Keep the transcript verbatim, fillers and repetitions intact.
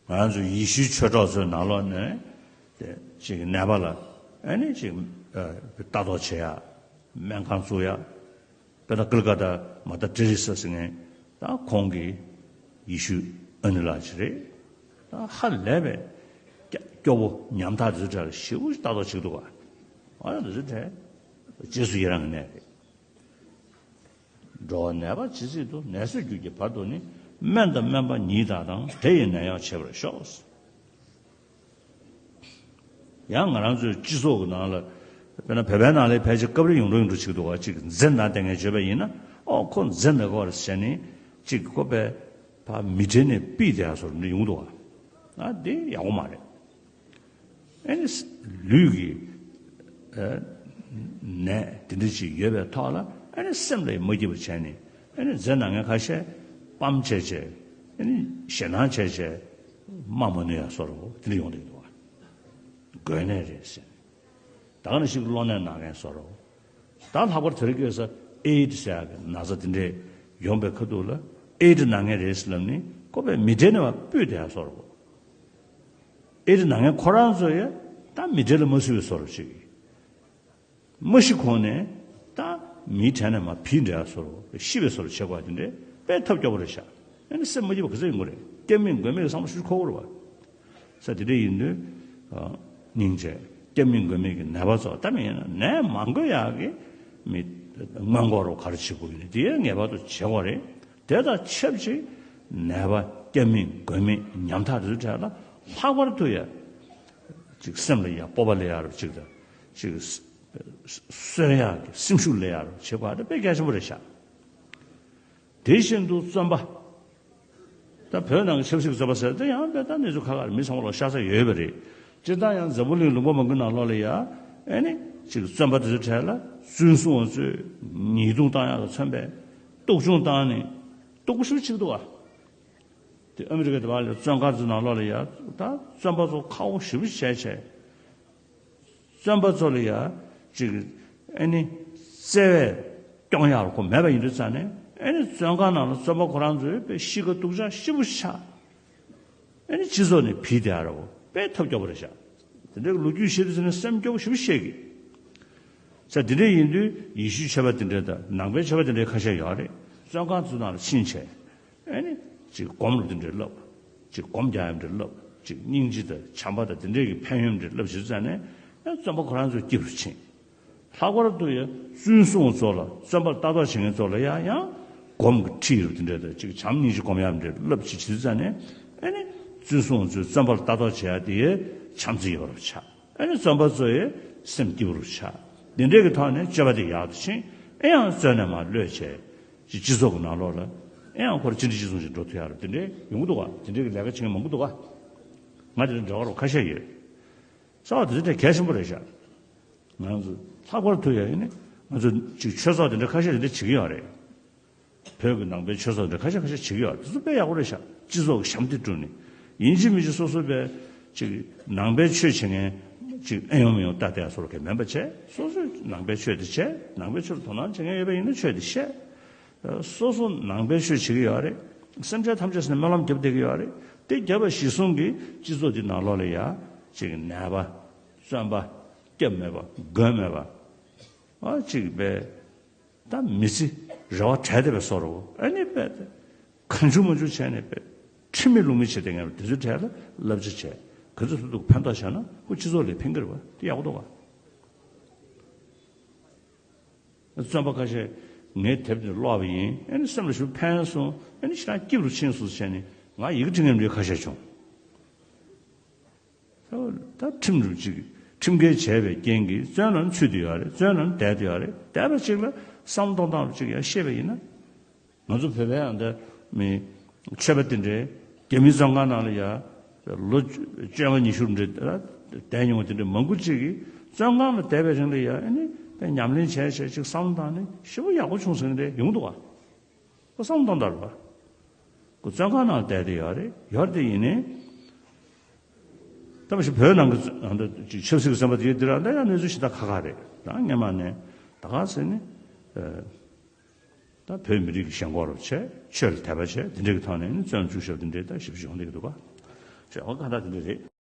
ང་ཚོ་ཡེ་ཤུའི་ཆོས་གྲོགས་ཚོའི་ནང་ལོགས་ནས་དེ་ཅིག་ནད་པ་ལ་ཨ་ནི་ཅིག་ལྟ་རྟོག་བྱེད་ཡ། སྨན་ཁང་བཙུགས་ཡ། དཔེར་ན་ཀུལ་ཀ་ཏ་མ་ཏ་ཏྲི་རི་ས་ཟེར་མཁན་ད་ཁོང་གི་ཡེ་ཤུ་ཨ་ནི་ལགས་ཅིག་རེད། ད་ཧ་ལས་པའི་སྐྱ་སྐྱོ་བོ་ཉམ་ཐག་དེ་ཚོའི་གྲས་ལ་ཞེ་པོ་ཅིག་ལྟ་རྟོག་བྱེད་ཀྱི་འདུག་ག་ཨ་ཡ་དེ་ཚོའི་གྲས་རྗེས་སུ་ཡི་རང་གི་གནས་རེད། འགྲོ་བ་ནད་པ་ཇི་སྲིད་དུ། ནད་སོས་གྱུར་གྱི་བར་དུ་ནི། སྨན་དང་སྨན་པ་ཉིད་དག་དང་། དེ་ཡི་ནད་ཡང་བྱེད་པར་ཤོག་ཡང་ང་རང་ཚོའི་སྤྱི་ཚོགས་ཀྱི་ནང་ལ་དཔེར་ན་བོད་པའི་ནང་ལ་ཕལ་ཆེར་སྐབས་རེ་ཡོང་འགྲོ་ཡོང་འགྲོ་བྱེད་ཀྱི་འདུག་ག་ཅིག་མཛེ་ན་བསྡད་མཁན་བརྗོད་པ་ཡིན་ན། ཨོ་ཁོ་མཛེ་ན་གོ་རེད་ཟེར་ནས་ཅིག་ཁོ་པའི་ཕ་མི་གྲལ་ནས་ཕུད་བསྡད་ཡ་བཟོ་འདྲ་ཡོང་འདུག་ག་ཨ་དེ་ཡག་པོ་མ་རེད། ཨ་ནི་ལུས་ཀྱི་ནད་དེ་འདྲ་ཅིག་ཡོད་པའི་ཐོག་ལ་ཨ་ནི་སེམས་ལ་མ་སྐྱིད་པ་བྱས་ནས་ཨ་ནི་མཛེ་ན་མཁན་ཁ་ཤས་སྤམ་བྱས་བྱས་ཨ་ནི་ཞེད་སྣང་བྱས་བྱས་དམག་མ་ནུས་ཡ་བཟོ་འདྲ་དེ་འདྲ་ཡོང་བསྡད་འདུག་ག་འགོས་ནད་རེད་ཟེར་ནས་ད་ག་ནང་བཞིན་གློ་ནད་ན་མཁན་བཟོ་འདྲ། ད་ལྷག་པར་དེ་རིང་ཁ་སང་ཨེ་ཌི་ཟེར་ཡ་གི་ན་ཚ་དེ་འདྲས་ཡོང་པའི་ཁ་ཐུག་ལ་ཨེ་ཌི་ན་མཁན་རེད་ཟེར་ལབ་ནས་ཁོ་པའི་མི་གྲལ་ནས་མར་ཕུད་བསྡད་ཡ་བཟོ་འདྲ། ཨེ་ཌི་ན་མཁན་ཁོ་རང་ཚོ་ཡང་ད་མི་གྲལ་ལ་མ་བསུ་བའི་བཟོ་འདྲ་ཅིག་མ་ཤི་གོང་ནས་ད་མིའི་གྲལ་ནས་མར་ཕུད་བསྡད་ཡ་བཟོ་འདྲ། ཤི་བའི་བཟོ་འདྲ་བྱེད་དགོས་པ་དེ་འདྲས་དཔེ་ཐབས་སྐྱོ་པོ་རེད་ཤག་ཨ་ནི་སེམས་མ་སྐྱིད་པ་ག་ཚོད་ཡོང་གི་རེད། སྐྱབས་མེད་མགོན་མེད་ཀྱི་བསམ་བློ་ཞིག་འཁོར་གྱི་རེད་པ། ས་དེ་འདྲ་ཡིན་དུས་སྙིང་རྗེ། སྐྱབས་མེད་མགོན་མེད་ཀྱི་ནད་པ་ཚོ་ད་མི་ཡིན་ན་ནད་མ་འགོས་ཡག་གི་མི་སྔོན་འགོག་རོགས་ག་རེ་བྱེད་དགོས་ཡིན་དེ་ངེས་པར་དུ་བྱེད་དགོས་རེད། དེ་དང་ཆབས་ཅིག་ནད་པ་སྐྱབས་མེད་མགོན་མེད་ཉམ་ཐག་དེ་ཚོའི་གྲས་ལ་ལྷག་པར་དུ་ཡ་ཅིག་སེམས་ལ་ཡ་སྤོབས་པ་སླེབས་ཡག་རོགས་ཅིག་དང་ཅིག་གསོན་ཡག་གི་སེམས་ཤུགས་སླེབས་ཡག་རོགས་བྱེད་དགོས་ཨ་ད་དཔེ་གལ་ཆེན་པོ་རེད་ཤག་དེ་བཞིན་དུ་བརྩོན་པ། ད་བོད་ནང་གི་ཆབ་སྲིད་ཀྱི་བརྩོན་པ་ཟེར་དེ་ཡང་དཔེ་ད་གནས་ཚུལ་ཁག་ཁག་རེད། མི་ཚང་མ་ལ་ཤ་ཚ་ཡོད་པ་རེད། སྤྱིར་བཏང་ཡང་འཛམ་བུ་གླིང་ལུང་པ་མང་པོའི་ནང་ལོགས་ལ་ཡ་ཨེ་ནི་ཅིག་བརྩོན་པ་དེ་ཚོའི་གྲས་ལ་བཙོན་སྲུང་བ་ཚོས་ཉེས་རྡུང་བཏང་ཡག་ལ་མཚོན་པའི་སྡུག་སྦྱོང་བཏང་ནས་སྡུག་པོ་ཞེ་པོ་བྱེད་ཀྱི་འདུག་ག་དེ་ཨ་མི་རི་ཀ་དེ་བ་ལ་བཙོན་ཁང་ཚོའི་ནང་ལོགས་ལ་ཡ་ད་བཙོན་པ་ཚོ་ཁག་པོ་ཞེ་པོ་བྱས་བྱས། བཙོན་པ་ཚོ་ལ་ཡ་ཅིག་ཨ་ནི་བརྩེ་བས་སྐྱོང་ཡག་ཁོ་མེད་པ་ཡིན་དུས་ཙང་ནས་ཨ་ནི་བཙོན་ཁང་ནང་ལ་བཙོན་པ་ཁོ་རང་ཚོའི་དཔེ་གཤིས་ཀ་སྡུག་ཅག་ཞེ་པོ་ཆགས། ཨ་ནི་སྤྱི་ཚོགས་ནས་ཕུད་བསྡད་ཡག་ར་བོ་དཔེ་ཐབས་སྐྱོ་པོ་རེད་ཤག་དེ་འདྲའི་ལོ་རྒྱུས་བཤད་དུས་ཙང་ནས་སེམས་སྐྱོ་པོ་ཞེ་པོ་བཤད་གི་ས་དེ་འདྲ་ཡིན་དུས་ཡེ་ཤུའི་ཆོས་པ་དེ་འདྲ་དང་ནང་པའི་ཆོས་པ་དེ་འདྲའི་ཁ་ཤས་ཡོད་རེད། བཙོན་ཁང་ཚོའི་ནང་ལ་ཕྱིན་བྱས། ཨ་ནི་ཅིག་སྒོམ་རུ་དེ་འདྲའི་བསླབ། ཅིག་སྒོམ་རྒྱག་ཡག་འདྲ་བསླབ། ཅིག་སྙིང་རྗེ་དང་བྱམས་པ་དང་དེ་འདྲའི་གི་ཕན་ཡོན་འདྲ་བསླབ་བྱེད་ཙང་ནས་ཨ་བཙོན་པ་ཁོ་རང་ཚོའི་སྐྱིད་རུ་ཕྱིན། ལྷག་པར་དུ་ཡང་བཙོན་སྲུང་ཚོ་ལ་བཙོན་པར་ལྟ་རྟོག་བྱེད་མཁན་ཚོ་ལ་ཡང་ཡང་སྒོམ་གྱི་ཁྲིད་རུ་དེ་འདྲ་དང་ཅིག་བྱམས་སྙིང་རྗེ་སྒོམ་ཡག་འདྲ་བསླབ་བྱེད་བྱེད་ཙང་ནས་ཨ་ནི་བཙོན་སྲུང་ཚོས་བཙོན་པར་ལྟ་རྟོག་བྱེད་ཡག་དེ་ཡང་བྱམས་བརྩེ་ཡོད་པར་ཆགས། ཨ་ནི་བཙོན་པ་ཚོ་ཡི་སེམས་སྐྱིད་པོ་རུ་ཆགས། འདི་འདྲའི་གི་ཐོག་ནས་སྤྱོད་པ་དེ་ཡག་ཏུ་ཕྱིན། ཨེ་ཡང་བཙོན་ནས་མར་གློད་བྱས། ཅིག་སྤྱི་ཚོགས་ཀྱི་ནང་ལོགས་ལ་ཨེ་ཡང་ཁོ་ར་གཅིག་འདྲ་གཅིག་མཚུངས་ཤིག་འགྲོ་ཐུབ་ཡག་རེད། དེ་འདྲའི་ཡོང་གི་འདུག་ག་དེ་འདྲའི་གི་ལས་ཀ་བྱེད་མཁན་མང་པོ་འདུག་ག་ང་དེ་འདྲ་འབྲེལ་བ་རོགས་ཁ་ཤས་ཡོད། ས་བ་དེ་ཚོ་དེ་གལ་ཆེན་པོ་རེད་ཤག་ང་ཚོ་ལྷག་པར་དུ་ཡ་ཡིན་ནི་ང་ཚོ་ཅིག་ཆོས་ཚོགས་དེ་འདྲ་ཁ་ཤས་དེ་འདྲ་བྱེད་ཀྱི་ཡོད་རེད། བོད་ཀྱི་ནང་པའི་ཆོས་ཚོགས་འདྲ་ཁ་ཤས་ཁ་ཤས་བྱེད་ཀྱི་ཡོད་རེད། དེ་ཚོ་དཔེ་ཡག་པོ་རེད་ཤག་སྤྱི་ཚོགས་ཀྱི་ཞབས་འདེགས་བསྒྲུབས་ནས་ཡིན་གཅིག་མིན་གཅིག་སོ་སོ་པའི་ཅིག་ནང་པའི་ཆོས་བྱེད་མཁན་ཅིག་ཨེ་ཡོང་མི་ཡོང་ལྟ་བསྡད་ཡ་བཟོ་འདྲ་གང་མེད་པ་བྱས། སོ་སོས་ནང་པའི་ཆོས་དེ་བྱས། ནང་པའི་ཆོས་ལ་དོ་སྣང་བྱེད་མཁན་ཡོད་པ་ཡིན་ན་ཆོས་དེ་བཤད། སོ་སོ་ནང་པའི་ཆོས་བྱེད་ཀྱི་ཡོད་རེད། སེམས་ཅན་ཐམས་ཅད་ནས་སྨོན་ལམ་བརྒྱབ་བསྡད་ཀྱི་ཡོད་རེད། དེ་བརྒྱབ་པ་གཞིར་བཟུང་གིས་སྤྱི་ཚོགས་འདི་ནང་ལོགས་ལ་ཡ་ཅིག་ནད་པ། བཙོན་པ། སྐྱབས་མེད་པ། མགོན་མེད་པ། ཨ་ཅིག་པས་ད་མི་ཚེ་རེ་བ་བྲལ་བསྡད་པའི་བཟོ་འདྲ་བོ་ཨ་ནི་པས་གང་བྱུང་མང་བྱུང་བྱས་ནས་པས་ཁྲིམས་མེད་ལུགས་མེད་བྱས་བསྡད་མཁན་དེ་ཚོའི་གྲས་ལ་བསླབ་བྱ་བྱས། ག་ཚོད་ཐུབ་ཐུབ་ཕན་ཐོགས་བྱས་ན་ཁོ་སྤྱི་ཚོགས་ལ་ཕན་གྱི་རེད་པ། དེ་ཡག་པོ་འདུག་ག་བཙོན་པ་ཁ་ཤས་ངའི་དེབ་འདི་ཀློག་པ་ཡིན། ཨ་ནི་སེམས་ལ་ཞེ་པོ་ཕན་སོང་། ཨ་ནི་ཞེ་དྲག་སྐྱིད་པོ་ཕྱིན་སོང་བྱས་ནས་ང་ཡི་གེ་འབྲི་མཁན་འདྲ་ཁ་ཤས་བྱུང་། ད་ཁྲིམས་རུ་ཅིག་ཁྲིམས་འགལ་བྱས་པའི་རྐྱེན་གྱིས་བཙོན་ལ་ཚུད་དེ་ཡོད་རེད། བཙོན་ལ་བསྡད་དེ་ཡོད་རེད། བསྡད་པ་ཅིག་ལ་བསམ་བློ་གཏོང་སྟངས་རུ་ཅིག་ཡར་ཤེས་པ་ཡིན་ན། ང་ཚོ་བོད་པའི་ཡང་འདི་མི་ཆོས་པ་དེ་འདྲའི་རྒྱ་མིའི་བཙོན་ཁང་ནང་ལ་ཡ་ལོ་བཅོ་ལྔ་ཉི་ཤུ་འདྲ་བསྡད་མྱོང་བ་དེ་འདྲ་མང་པོ་ཅིག་གིས་བཙོན་ཁང་ལ་བསྡད་པའི་རིང་ལ་ཡ་ཨ་ནི་དཔེ་ཉམས་ལེན་བྱས་བྱས་ཅིག་བསམ་བློ་བཏང་ནས་ཞེ་པོ་ཡག་པོ་བྱུང་ཟེར་མཁན་འདྲ་ཡོང་འདུག་ག་ཁོ་བསམ་བློ་གཏོང་དགོས་རེད་པ། ཁོ་བཙོན་ཁང་ནང་བསྡད་དེ་ཡོད་རེད། ཡོད་དེ་ཡིན་ནའི། ད་མ་གཞི་བོད་ནང་གི་ཨ་འདི་ཅིག་ཆབ་སྲིད་ཀྱི་བཙོན་པ་དེ་འདི་རང་ད་ཡང་གནས་ཚུལ་ཞེ་དྲག་ཁག་ཁག་རེད། ད་སྔོན་མ་ནས་ད་ག་ཟེར་ནི། ཨ་ད་བོད་མི་རིགས་ཀྱི་ཞེན་ཁོག་རུ་བྱས། ཆོས་ལ་དད་པ་བྱས། དེ་འདྲ་གི་ཐོག་ནས་ནི་བཙོན་བཅུག་ཤོག་དེ་འདྲའི་ད་ཞིབ་ཞིབ་ཡོང་བསྡད་ཀྱི་འདུག་ག་ཟེར་བ་གང་ལྟར་དེ་འདྲ་རེད།